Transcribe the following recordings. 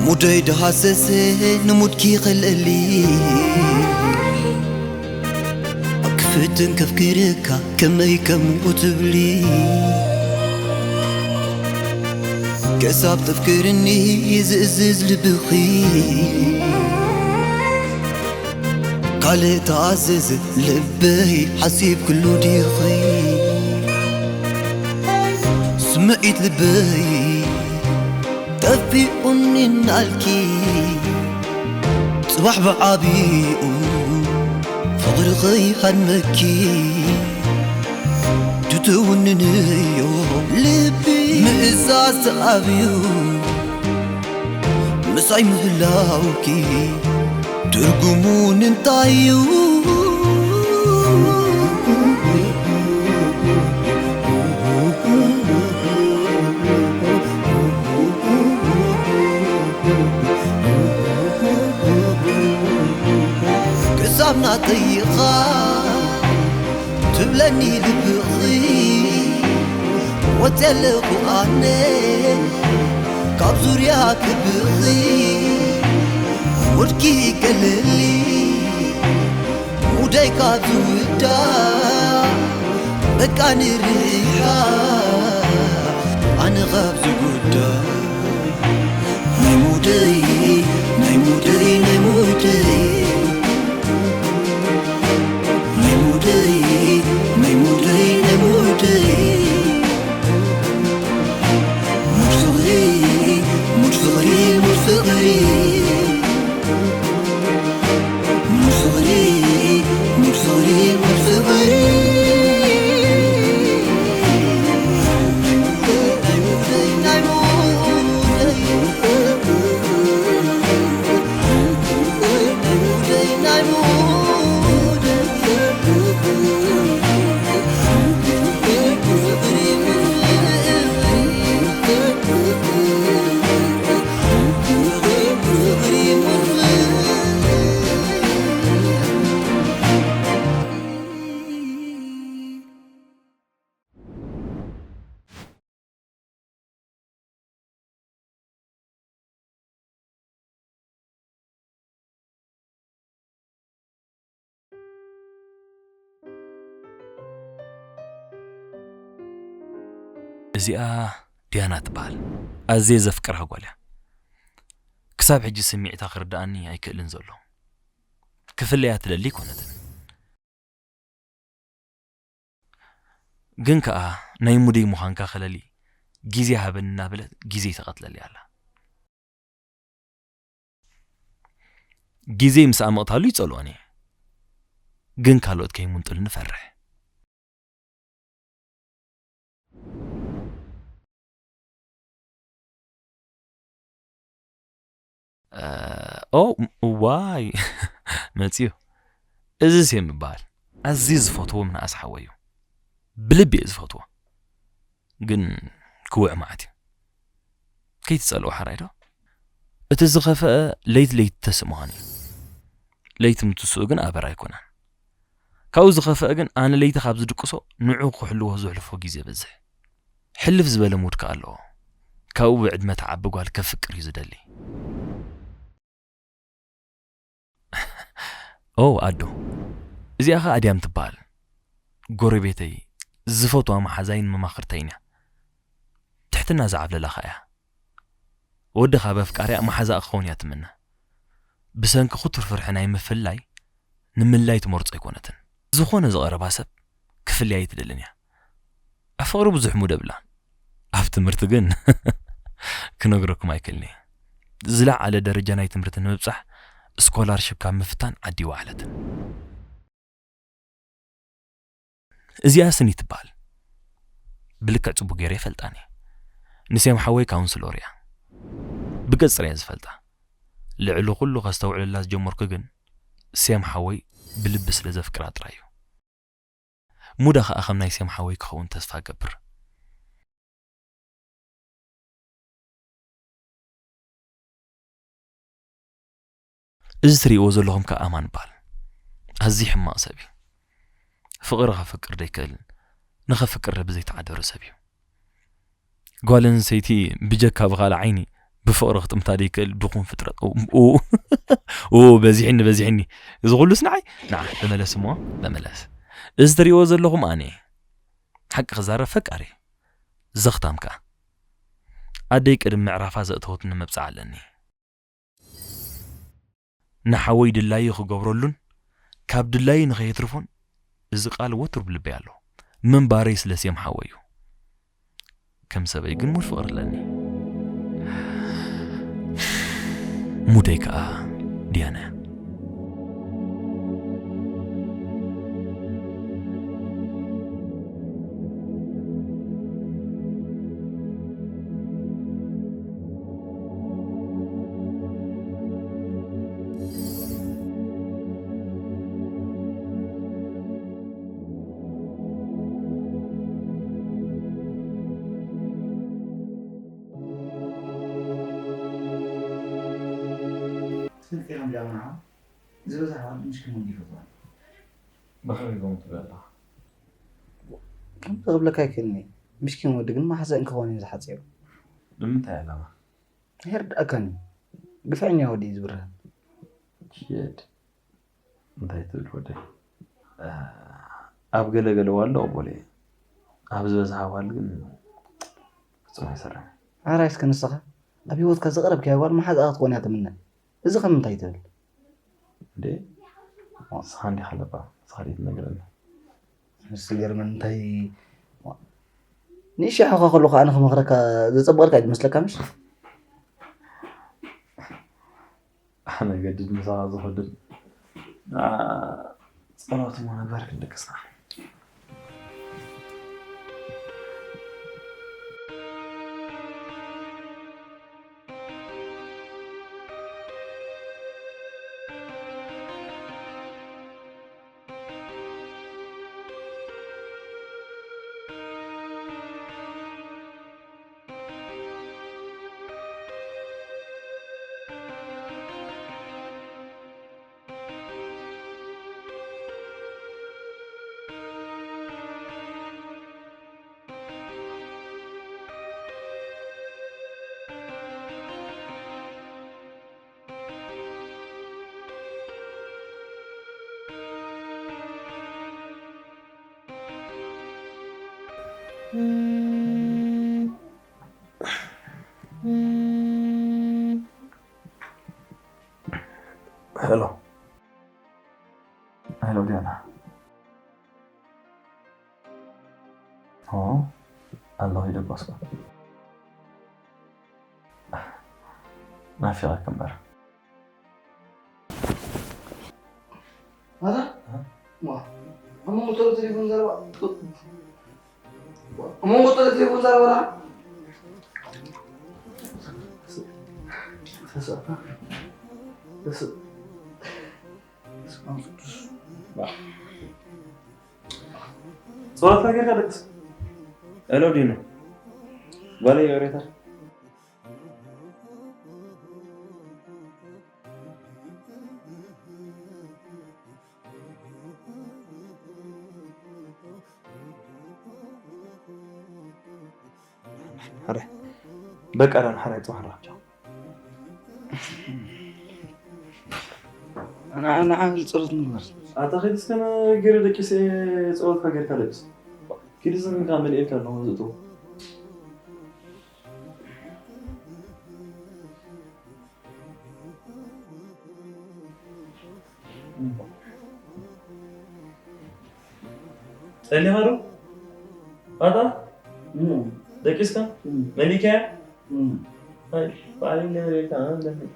ሙደይ ደሃሰሰ ንሙድኪ ኸልእሊ ክፍትን ከፍክርካ ከመይ ከምኡ ትብሊ ክሳብ ተፍክርኒ ዝእዝዝ ልብኺ ካልእ ተኣዘዘ ልበይ ሓሲብ ኩሉ ዲኺ ስምዒት ልበይ ጠፊኡኒ እናልኪ ጽባሕ ብዓቢኡ ፍቕሪ ኸይሃድመኪ ትትውንንዮ ልቢ ምእዛዝ ተኣብዩ ምሳይ ምህላውኪ ትርጉሙ ንምንታይ እዩ? ክሳብ ናተይኻ ትብለኒ ልብኺ ወፅየ ኣለኹ ኣነ ካብ ዙርያ ክብኺ ሙድኪ ይገለሊ ሙደይ ካብ ዝውዳ በቃ ንርኢኻ ኣነ ካብ ዝጉዳ ናይ ሙደይ ናይ ሙደይ ናይ ሙደይ ናይ ሙደይ ናይ ሙደይ ናይ ሙደይ ሙድ ፍቕሪ ሙድ ፍቕሪ ሙድ ፍቕሪ እዚኣ ዲያና ትበሃል። ኣዝየ ዘፍቅራ ጓል እያ። ክሳብ ሕጂ ስምዒታ ክርድኣኒ ኣይክእልን ዘሎ። ክፍለያ ትደሊ ኣይኮነትን። ግን ከኣ ናይ ሙደይ ምዃንካ ከለሊ ግዜ ሃበኒ እናበለት ግዜ ተቐትለሊ ኣላ። ግዜ ምስ ኣመቕታሉ ይጸልኦን እየ። ግን ካልኦት ከይምንጥሉኒ እፈርሕ። ኦ እዋይ መጽዩ። እዚ ሴም ይበሃል። ኣዝየ ዝፈትዎ ምንኣስ ሓወይ እዩ። ብልቢ እየ ዝፈትዎ። ግን ክውዕ መዓት እዩ። ከይትጸልኦ ሓራይ ዶ? እቲ ዝኸፍአ ለይቲ ለይቲ ተስእ ምዃኑ እዩ። ለይቲ ምትስኡ ግን ኣበር ኣይኮነን። ካብኡ ዝኸፍአ ግን ኣነ ለይቲ ካብ ዝድቅሶ ንዑ ክሕልዎ ዘሕልፎ ግዜ የብዝሕ። ሕልፍ ዝበለ ሙድ ከኣ ኣለዎ። ካብኡ ብዕድመ ትዓቢ ጓል ከፍቅር እዩ ዝደሊ። ኦ ኣዶ፣ እዚኣ ኸኣ ኣድያም ትበሃል። ጎረቤተይ፣ ዝፈትዋ መሓዛይን መማኽርተይን እያ። ትሕትና ዝዓብለላ ኸኣ እያ። ወዲ ካብ ኣፍቃሪኣ መሓዛኣ ክኸውን እያ ትምነ። ብሰንኪ ክቱር ፍርሒ ናይ ምፍልላይ ንምልላይ ትመርጾ ኣይኮነትን። ዝኾነ ዝቐረባ ሰብ ክፍልያ ኣይትደልን እያ። ኣብ ፍቕሪ ብዙሕ ሙድ የብላን። ኣብ ትምህርቲ ግን ክነግረኩም ኣይክእልን እየ። ዝለዓለ ደረጃ ናይ ትምህርቲ ንምብጻሕ ስኮላርሽፕ ካብ ምፍታን ዓዲ ይወዓለትን። እዚኣ ስኒ ትበሃል። ብልክዕ ጽቡቕ ገይረ ይፈልጣን እየ። ንሴም ሓወይ ካውንስሎር እያ። ብገጽ ጥራይ እየ ዝፈልጣ። ልዕሊ ኩሉ ከስተውዕለላ ዝጀመርኩ ግን ሴም ሓወይ ብልቢ ስለ ዘፍቅራ ጥራይ እዩ። ሙዳ ኸኣ ከም ናይ ሴም ሓወይ ክኸውን ተስፋ እገብር። እዚ ትርእይዎ ዘለኹም ከኣ ኣማን ይበሃል። ኣዝዩ ሕማቕ ሰብ እዩ። ፍቕሪ ከፍቅር ዘይክእል፣ ንኸፍቅር ብዘይተዓደረ ሰብ እዩ። ጓል ኣንስተይቲ ብጀካ ብኻልእ ዓይኒ ብፍቕሪ ክጥምታ ዘይክእል ድኹም ፍጥረት። ኡ፣ ኡ፣ ኡ፣ በዚሕኒ፣ በዚሕኒ። እዚ ኩሉስ ንዓይ? ንዓ፣ ተመለስ እሞ፣ ተመለስ። እዚ ትርእይዎ ዘለኹም ኣነ። ሓቂ ክዛረብ ፈቃር እየ። ዘኽታም ከኣ። ኣደይ ቅድሚ ምዕራፋ ዘእተወትኒ መብጽዓ ኣለኒ። ንሓወይ ድላዩ ክገብረሉን ካብ ድላዩ ንኸየትርፎን እዚ ቃል ወትሩ ብልበይ ኣሎ። ምንባረይ ስለ ሴም ሓወይ እዩ። ከም ሰበይ ግን ሙሉእ ፍቕሪ ኣለኒ። ሙደይ ከኣ ዲያና እያ። ትፈልጢ ከም ጃምዓ ዝበዝሕ ኣዋልድ ምሽኪን ወዲ ይፈትዋ። ብኸመይ ከምኡ ትብል ኣለኻ? ከምዚ ክብለካ ኣይክእልን እየ። ምሽኪን ወዲ ግን ማሕዘን ክኸውን እዩ ዝሓጽዮ። ንምንታይ ዕላማ? ኣይርድኣካን እዩ። ግፍዐኛ ወዲ እዩ ዝብርህ። ሽየድ። እንታይ ትብል ወደይ? እ፣ ኣብ ገለ ገለ ዋልዶ ቅቡል እየ። ኣብ ዝበዝሓ ዋልድ ግን ፍጹም ኣይሰርሕን። ሕራይ እስከ ንስኻ ኣብ ህይወትካ ዝቐረብካያ ጓል መሓዛኣ ክትኮን እያ ትምነ። እዚ ከም እንታይ ትብል? እንዴ? ንስኻ እንዲኻ ኣለባ፣ ንስኻ ድዩ ትነግረኒ? ምስ ገርመን እንታይ ንእሽቶ ሓውኻ ከለኹ ኣነ ክመኽረካ ዘጸብቐልካ እዩ ዝመስለካ ምሽ? ኣነ ገድድ ምሳኻ ዝኸድን። ንዓ ጸሎት እሞ ነግበርክ ንደቅስና። ሄሎ። ሄሎ ዲያና። ኦ፣ ኣለኹ ይደቆስኩ። ናፊቐኪ እምበር። ኣታ? ዋ፣ ኣብ መንጎ ቶሎ ቴሌፎን ዘረባ፣ ኣብ መንጎ ቶሎ ቴሌፎን ዘረባ። ጸሎትካ ጌርካ ደቅስ። ሄሎ ዲኑ፣ ጓለይ ይቕሬታ። ሕራይ። በቃ ዳን ሕራይ ጽባሕ ንራኸብ። ቻው። ንዓ፣ ንዓ ጸሎት ንግበር። ኣታ ኸይድ እስከ ገለ ደቂሰ ጸሎትካ ጌርካ ለብስ። ኪድ ዝንካ መልኤልካ ኣለኹ ዝእትዎ። ጸሊኻ ዶ? ኣታ? እም። ደቂስካ? እም። መሊካያ? እም። ኣይ፣ ባዕለይ ገለ ኢልካ፣ ኣ፣ ለምን?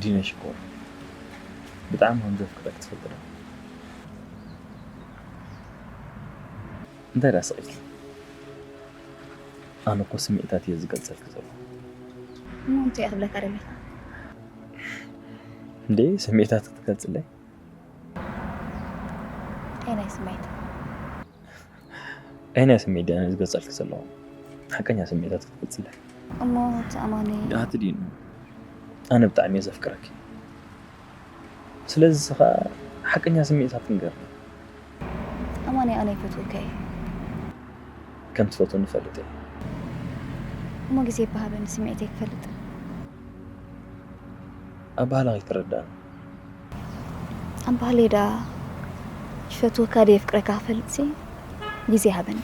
ዲና ሽኮር፣ ብጣዕሚ ከም ዘፍቅረኪ ትፈልጢ ዶ? እንታይ ደኣ ስቕ ኢልኪ? ኣነ እኮ ስምዒታት እየ ዝገልጸልኪ ዘለኹ። እሞ እንታይ እየ ክብለካ ደሊኻ? እንዴ፣ ስምዒታት ክትገልጽለይ? እንታይ ናይ ስምዒት? ኣየናይ ስምዒት ድያ ዝገልጸልኪ ዘለኹ? ሓቀኛ ስምዒታት ክትገልጽለይ። እሞ እቲ ኣማኒ? ድኣ ትድይኑ? ኣነ ብጣዕሚ እየ ዘፍቅረኪ። ስለዚ ንስኻ ሓቀኛ ስምዒታት ንገርኒ። ኣማኒ፣ ኣነ ይፈትወካ እየ። ከም ትፈትወኒ እፈልጥ እየ። እሞ ግዜ ይበሃበኒ ስምዒተይ ክፈልጥ። ኣባህላ ከይትረዳእኒ። ኣባህለይ ደኣ ይፈትወካ ድየ የፍቅረካ ክፈልጥሲ ግዜ ሃበኒ።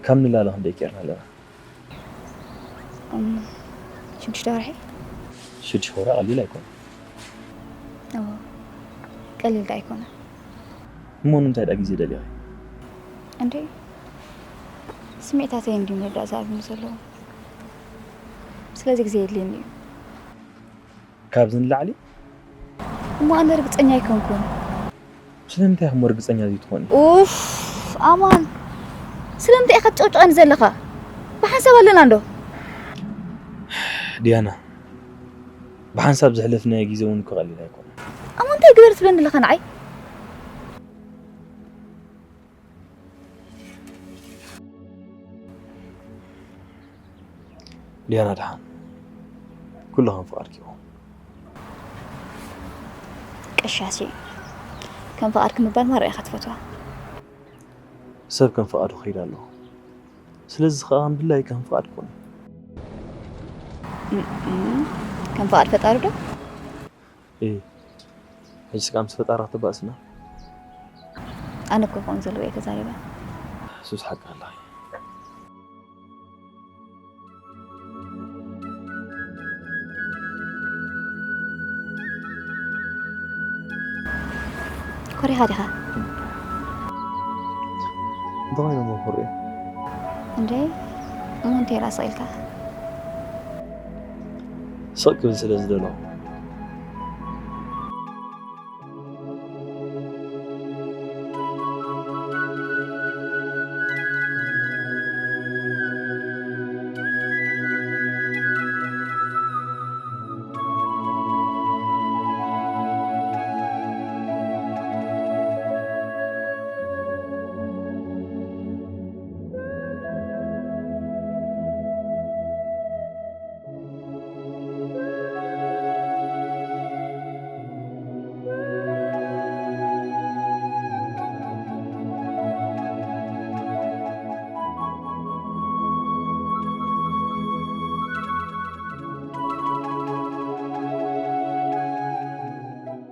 ካብ ንላለ ክንደይ ጌርና ኣለና? እም፣ ሽዱሽተ ወርሒ። ሽዱሽተ ወርሒ ቀሊል ኣይኮነን። እዎ፣ ቀሊል ደኣ ኣይኮነን። እሞ ንምንታይ ደኣ ግዜ ደሊኺ? እንዴ፣ ስምዒታተይ እንድዩ ምርዳእ ዝኣብኒ ዘለዎ። ስለዚ ግዜ የድልየኒ እዩ። ካብዚ ንላዕሊ? እሞ ኣነ ርግጸኛ ኣይኮንኩን። ስለምንታይ ኢኺ እሞ ርግጸኛ ዘይትኾኒ? ኡፍ፣ ኣማን፣ ስለምንታይ ኢኻ ትጨውጨቐኒ ዘለኻ? ብሓንሳብ ኣለና እንዶ? ዲያና፣ ብሓንሳብ ዘሕለፍናዮ ግዜ እውን እኮ ቀሊል ኣይኮነን። ኣማን፣ እንታይ ግበር ትብለኒ ኣለኻ ንዓይ? ሊያና ደሓን፣ ኩሉ ከም ፍቓድኪ ይኹን። ቀሻሲ፣ ከም ፍቓድኪ ምባል ማራ ኢኻ ትፈትዋ። ሰብ ከም ፍቓዱ ክኸይድ ኣለዎ። ስለዚ ኸኣ ከም ድላይኪ ከም ፍቓድኪ ኩኒ። እም፣ ከም ፍቓድ ፈጣሪ ዶ? እይ፣ ሕጂ ስቃ ምስ ፈጣሪ ተባእስና። ኣነ እኮ ክኸውን ዘለዎ እየ ተዛሪበ። ሱስ ሓቂ ኣለኺ። ኮሪኻ ዲኻ? እንታይ ኮይኖም እዮም ክርእዩ? እንዴ፣ እሞ እንታይ ኢላ ስቕ ኢልካ? ስቕ ክብል ስለ ዝደለኹ።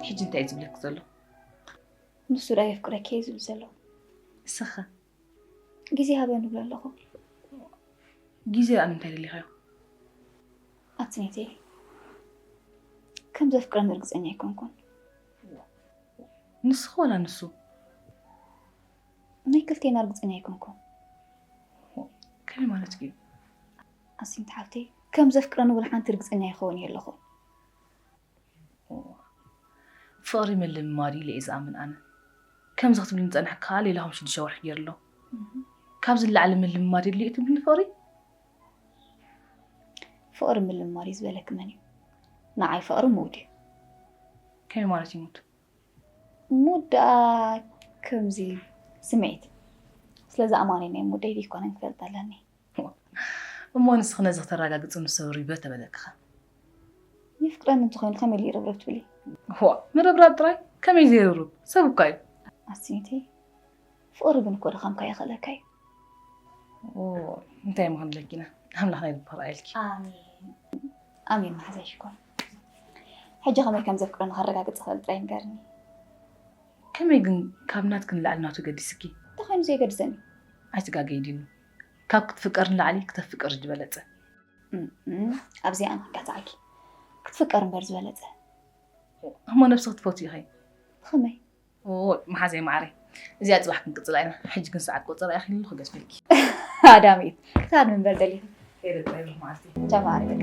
ሕጂ እንታይ እዩ ዝብለኪ ዘሎ? ንሱ ደኣ የፍቅረኪ እዩ ዝብል ዘሎ። ንስኻ? ግዜ ሃበኒ እብሎ ኣለኹ። ግዜ ደኣ ንምንታይ ደሊኻዮ? ኣትኔተይ፣ ከም ዘፍቅረኒ ርግጸኛ ኣይኮንኩን። ንስኺ ወላ ንሱ? ናይ ክልቴና ርግጸኛ ኣይኮንኩን። ከመይ ማለት እዩ? ኣስንቲ ሓፍተይ፣ ከም ዘፍቅረኒ ወላ ሓንቲ ርግጸኛ ኣይኸውን እየ ኣለኹ። ፍቕሪ ምልምማድ እዩ ኢለ እየ ዝኣምን ኣነ። ከምዚ ክትብልኒ ዝጸናሕኪ ከኣ ሌላኹም ሽዱሽተ ወርሒ ገይሩ ኣሎ። እህ። ካብዚ ንላዕሊ ምልምማድ የድልዮ እዩ ትብልኒ ፍቕሪ? ፍቕሪ ምልምማድ እዩ ዝበለኪ መን እዩ? ንዓይ ፍቕሪ ሙድ እዩ። ከመይ ማለት እዩ ሙድ? ሙድ ደኣ ከምዚ ስምዒት። ስለዚ ኣማኒ ናይ ሙደይ ደይኮነን ክፈልጥ ኣለኒ። እሞ ንስኺ ነዚ ክተረጋግጺ ምስ ሰብ ሪብረብ ተበለክኸ? የፍቅረኒ እንተኾይኑ ከመይ ኢሉ ይርብረብ ትብሊ? ዋ፣ ምርብራብ ጥራይ? ከመይ ዘይርብርብ? ሰብ እኳ እዩ። ኣስኒተይ፣ ፍቕሪ ግን እኮ ድኻምካ ይኽእለካ እዩ። ኦ፣ እንታይ እሞ ክንብለኪ ኢና? ኣምላኽ ናይ ልቢ ክርኣየልኪ። ኣሜን። ኣሜን መሓዛይ ሽኮር። ሕጂ ከመይ ከም ዘፍቅረኒ ከረጋግጽ እኽእል ጥራይ ንገርኒ። ከመይ ግን ካብ ናትኪ ንላዕሊ ናቱ ገዲስኪ? እንታይ ኮይኑ ዘይገድሰኒ? ኣይትጋገይ ዲኑ። ካብ ክትፍቀር ንላዕሊ ክተፍቅር እዩ ዝበለጸ። እም፣ እም፣ ኣብዚኣ ንክጋታዓኪ። ክትፍቀር እምበር ዝበለጸ። እሞ ነብስኺ ትፈትዊ ኢኺ? ብኸመይ? ኦ፣ መሓዘይ ማዕረይ። እዚኣ ጽባሕ ክንቅጽላ ኢና። ሕጂ ግን ሰዓት ቆጸራ እያ ኺሉ ክገድፈልኪ። ኣዳመይት፣ ክትሃድሚ እምበር ደሊኺ። ከይደ ጥራይ ብመዓልቲ። ተባረክ።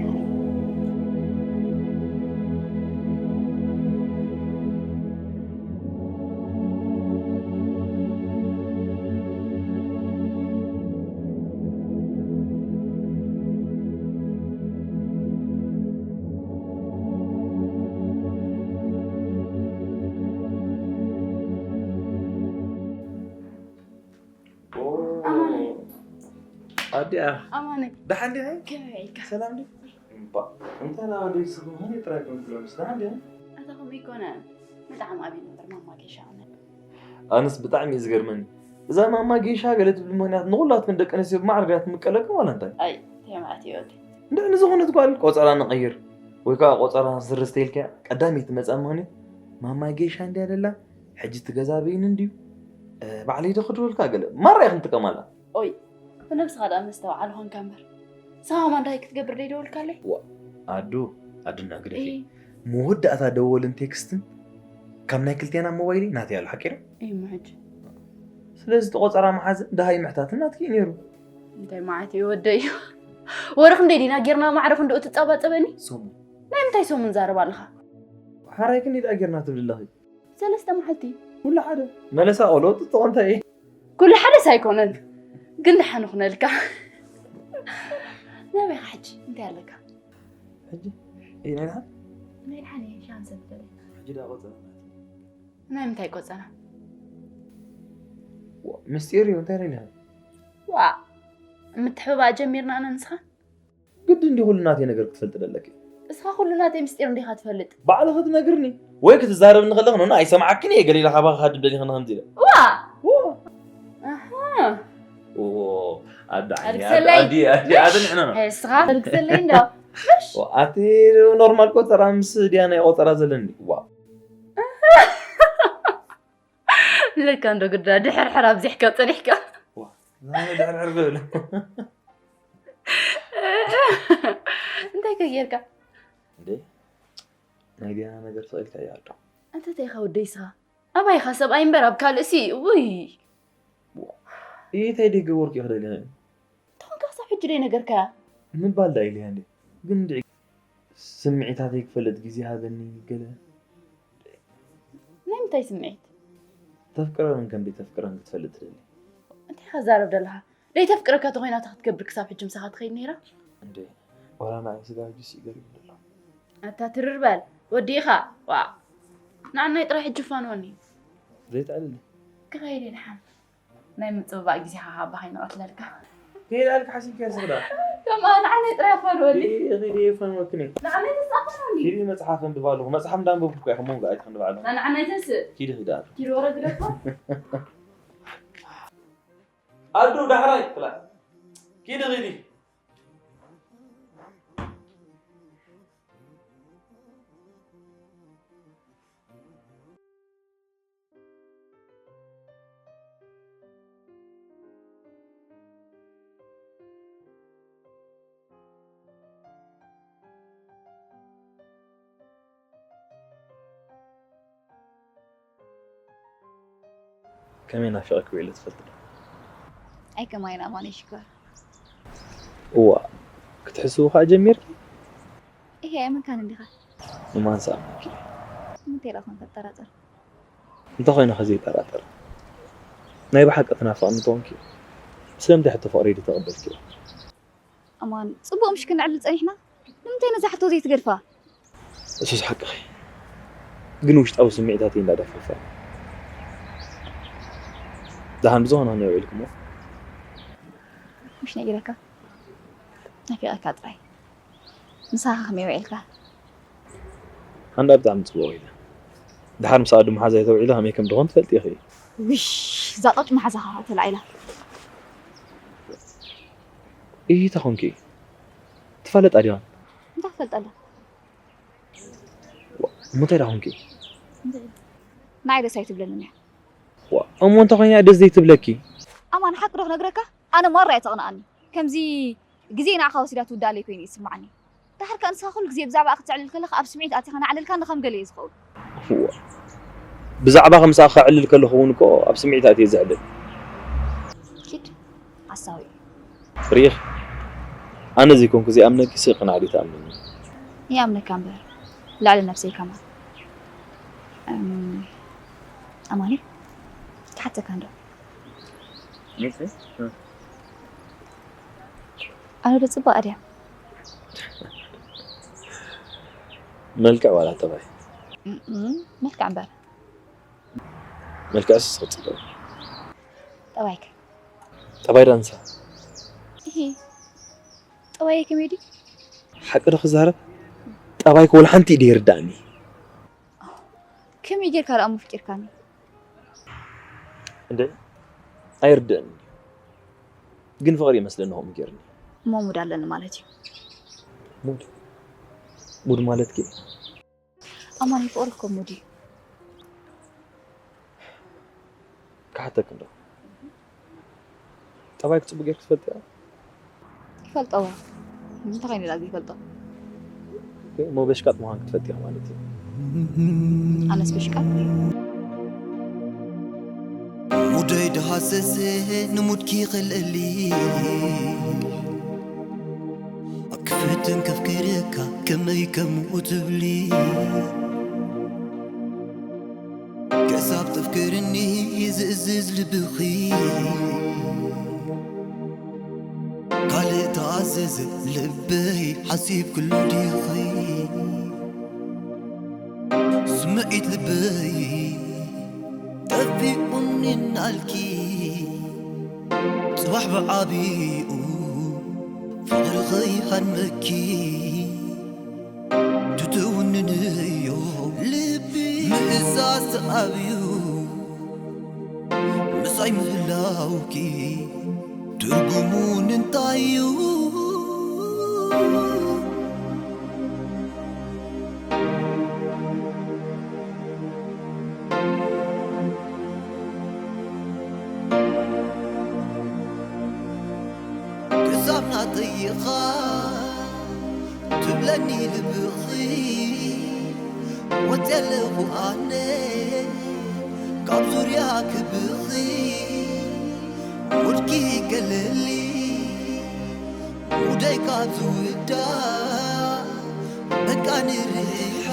ኣማነይ። ኣዲኣ። ኣማነይ። ደሓን ዲኻ? ከመይ ኢልካ? ሰላም ዲ? እምባ። እንታይ ና ወደይ ስኹም ሆነ ጥራይ ኮንፍሎንስ ደሓን ዲኻ? ኣታ ከምኡ ይኮነ። ብጣዕሚ ኣብዩ ነበር ማማ ጌሻ ኣነ። ኣነስ ብጣዕሚ እዩ ዝገርመኒ። እዛ ማማ ጌሻ ገለ ትብል ምኽንያት ንኹላትክን ደቂ ኣንስትዮ ብማዕረ ድያ ትምቀለክን ዋላ እንታይ? ኣይ፣ ተማዕቲ ወዲ። እንደ ንዝኾነት ጓል ቆጸራ ንቐይር ወይ ከዓ ቆጸራ ስርስተ ኢልካ ቀዳመይቲ መጻ ምኽንያት ማማ ጌሻ እንድያ ደላ ሕጂ እቲ ገዛ በይኑ እንድዩ፣ እ፣ ባዕለይ ዶ ክድወልካ ገለ ማራ ኢኽን ትጥቀማላ። ኦይ፣ ብነብስኻ ደኣ መስተውዓል ኾንካ እምበር። ንስኻ ከማን እንታይ ክትገብር ደይደወልካለይ? ዋ፣ ኣዱ፣ ኣዱና ግደፊ። እይ። መወዳእታ ደወልን ቴክስትን ካብ ናይ ክልቴና ሞባይል ናተይ ኣሎ ሓቂረ? እዩ ሕጂ። ስለዚ እቲ ቆጸራ መሓዝ ደሃይ ምሕታትን ናትኪ እዩ ነይሩ። እንታይ ማለት እዩ ወደይ? ወርኽ እንደ ዲና ጌርና ማዕረ ክንድኡ ትጻባጸበኒ? ሰሙን። ናይ ምንታይ ሰሙን ዛረብ ኣለኻ? ሓራይ ክንደይ ደኣ ጌርና ትብል ኣለኺ? ሰለስተ መዓልቲ። ኩሉ ሓደ። መለሳ ቆሎ ጥጥቖ እንታይ እዩ? ኩሉ ሓደስ ኣይኮነን። ግን ደሓን ኹነልካ። ናበይ ኢኻ ሕጂ? እንታይ ኣለካ? ሕጂ? እይ፣ ናይ ደሓን? ናይ ደሓን እየ፣ ሻሂ ሰትተለይ። ሕጂ ደኣ ቆጸራ ማለት እዩ። ናይ ምንታይ ቆጸራ? ዋ፣ ምስጢር እዩ፣ እንታይ ደሊኻ? ዋ፣ ምትሕብባእ ጀሚርና ኣነ ንስኻ? ግድን ድዩ ኩሉ ናተይ ነገር ክትፈልጢ ደለኪ? እስኻ ኩሉ ናተይ ምስጢር እንዲኻ ትፈልጥ። ባዕልኺ ትነግርኒ ወይ ክትዛረብኒ ከለኺ፣ ኖኖ፣ ኣይሰምዓክን እየ፣ ገለ ኢለ ካባኺ ክሃድም ደሊኺ ከምዚ ኢለ። ዋ! ዋ! ኣሃ። ኦ፣ ኣደ ዓይኒ፣ ኣደ ኣደ ክሰለይ። ኣደ ኣደ ኣደ ንሕና ነው። እስኻ ኣደ ክሰለይ እንዶ። ምሽ? ዋ፣ ኣቲ ኖርማል ቆጸራ ምስ ዲያ ናይ ቆጸራ ዘለኒ። ዋ። ለካ እንዶ ግዳ ድሕርሕር ኣብዚሕካ ጸኒሕካ። ዋ፣ ናይ ድሕርሕር ክብል። እንታይ ከ ጌርካ? እንዴ፣ ናይ ዲያና ነገር ተቐይልካ እያ ኣዶ። እንተ እንታይ ኢኻ ወደይ ስኻ? ኣባይኻ ሰብኣይ እምበር ኣብ ካልእሲ፣ ውይ። ዋ፣ እንታይ ደይ ገበርኩ ኢኺ ደሊኺ? እንተኾንካ ክሳብ ሕጂ ደይ ነገርካያ? ምባል ዳ ኢልያ እንዴ? ግን እንድዒ ስምዒታተይ ክፈልጥ ግዜ ሃበኒ ገለ። ናይ ምንታይ ስምዒት? ተፍቅረንን ከም ዘይተፍቅረን ክትፈልጥ ትደሊ። እንታይ ኢኻ ትዛረብ ዘለኻ? ደይ ተፍቅረካ ተኾይና እንታይ ክትገብር ክሳብ ሕጂ ምሳኻ ትኸይድ ነይራ? እንዴ፣ ዋላ ንዓይ ስጋ ሕጂ ሲገር ይብለሎ። ኣታ ትርር በል፣ ወዲእኻ። ዋ። ንዓናይ ጥራይ ሕጂ ፋንወኒ። ዘይትዕልሊ። ክኸይድ እየ ደሓን። ናይ ምጽብባቕ ግዜኻ ካብ ኣባኻ ይነቐትለልካ። ከይድ ኣልክ ሓሲብካ ስኽዳ። ከምኣ ንዓናይ ጥራይ ፋንወኒ። ኪዲ፣ ኪዲ ፋንወክኒ። ንዓናይ ተስኣ ፋንወኒ። ኪዲ መጽሓፍ ኣንብባ ኣለኹ። መጽሓፍ እንዳንበብኩ እኮ ኢኹም መንጎ ኣይትኽን ንባዕሎም። ንዓናይ ተስእ። ኪዲ ኺድ ኣሉ። ኪዲ ወረድ ኢለካ። ኣዱ ዳሕራይ ትላ። ኪዲ ኺዲ። ከመይ ናፊቐኪ ውዒለ ትፈልጢ ዶ? ኣይ ከማይን ኣማነይ ሽኮር። እዋ፣ ክትሕስዊ ከኣ ጀሚርኪ? እሄ፣ ኣይመንካን እንዲኻ። ንማን ሰኣመኪ? ንምንታይ ደኣ ኮን ከጠራጠር? እንተኾይነ ከ ዘይጠራጠር? ናይ ብሓቂ ትናፍቕኒ እንተኾንኪ፣ ስለምንታይ ሕቶ ፍቕረይ ዘይተቐበልኪዮ? ኣማን፣ ጽቡቕ ምሽ ክነዕልል ጸኒሕና? ንምንታይ ነዛ ሕቶ ዘይትገድፋ? እሱስ ሓቅኺ። ግን ውሽጣዊ ስምዒታተይ እንዳደፈፈ። ደሓን ብዝኾነ ከመይ ውዒልክሞ? ምሽ ነጊረካ? ናፊቐካ ጥራይ። ምሳኻ ከመይ ውዒልካ? ሃንዳ ብጣዕሚ ጽቡቕ ኢለ። ደሓር ምስ ኣዱ መሓዛይ ተውዒለ ከመይ ከም ድኾን ትፈልጢ ኢኺ። ውሽ፣ እዛ ጦጭ መሓዛኻ ተላዒላ። ኢሂ ተኾንኪ። ትፋለጣ ዲኻ? እንታይ ክፈልጠላ? ዋ፣ እሞ እንታይ ደኣ ኾንኪ? እንታይ? ንዓይ ደስ ኣይትብለንን እያ። ዋ፣ እሞ እንታይ ኮይና ደስ ዘይትብለኪ? ኣማን፣ ሓቂ ዶ ክነግረካ? ኣነ ማራ እያ ተቕንኣኒ። ከምዚ ግዜ ንዓኻ ወሲዳ ትውድኣለይ ኮይኑ እዩ ዝስምዓኒ። ደሓር ከኣ ንስኻ ኩሉ ግዜ ብዛዕባኣ ክትዕልል ከለኻ ኣብ ስምዒት ኣቲኻ እናዕለልካኒ ከም ገለ እየ ዝኸውን። እዋ። ብዛዕባኺ ምሳኺ ከዕልል ከለኹ እውን እኮ ኣብ ስምዒት ኣትየ ዝዕልል። ኪድ፣ ሓሳዊ። ርኢኺ? ኣነ ዘይኮንኩ ዘይኣምነኪ ስቕ ቅናዕ ድዩ ትኣምንኒ? ይኣምነካ እምበር፣ ልዕሊ ነብሰይ ከማን። እም፣ ኣማኒ፣ ክሓተካ እንዶ። ኣነ ዶ ጽባቐ ድያ? መልክዕ ዋላ ጠባይ? እም፣ እም፣ መልክዕ እምበር። መልክዕስ ጽቡቕ። ጠባይከ? ጠባይ ዳንሳ። እሂ፣ ጠባየይ ከመይ ድዩ? ሓቂ ዶ ክዛረብ? ጠባይከ ወላ ሓንቲ ኢደ ይርዳእኒ። ከመይ ጌርካ ደኣ እሞ ፍቂርካኒ? እንደ ኣይርድእን። ግን ፍቕሪ ይመስለኒ ከምኡ ጌርኒ። እሞ ሙድ ኣለኒ ማለት እዩ። ሙድ? ሙድ ማለት ከ? ኣማኒ፣ ፍቕሪ እኮ ሙድ እዩ። ክሓተክ እንዶ። ጠባይክ ጽቡቕ ጌርክ ትፈልጥ ኢኻ? ይፈልጦ እዋ። እንታይ ኮይኑ ደኣ ዘይፈልጦ? ኦኬ፣ እሞ በሽቃጥ ምዃንክ ትፈልጥ ኢኻ ማለት እዩ። ኣነስ በሽቃጥ? ሙደይ ደሃሰሰ ንሙድኪ ክልእሊ። ክፍትን ከፍክረካ ከመይ ከምኡ ትብሊ። ክሳብ ተፍቅርኒ ዝእዝዝ ልብኺ። ካልእ ተኣዘዘ ልበይ ሓሲብክሉ ዲኺ። ስምዒት ልበይ ጠፊኡኒ እናልኪ። ጽባሕ ብዓቢኡ ፍቕሪ ኸይሃድመኪ። ትትውንንዮ ልቢ ምእዛዝ ተኣብዩ። ምሳይ ምህላውኪ ትርጉሙ እንታይ እዩ? ክሳብ ናተይ ኢኻ ትብለኒ ልብኺ። ወጽየ ኣለኹ ኣነ ካብ ዙርያ ክብኺ። ሙድኪ ገለሊ ሙደይ ካብ ዝውዳእ በቃ ንርሓቕ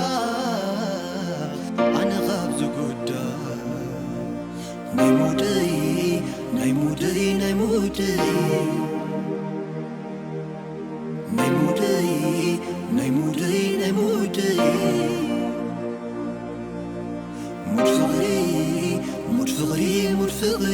ኣነ ካብ ዝጉዳእ። ናይ ሙደይ ናይ ሙደይ ናይ ሙደይ ናይ ሙደይ ናይ ሙደይ ናይ ሙደይ ሙድ ፍቕሪ ሙድ ፍቕሪ ሙድ ፍቕሪ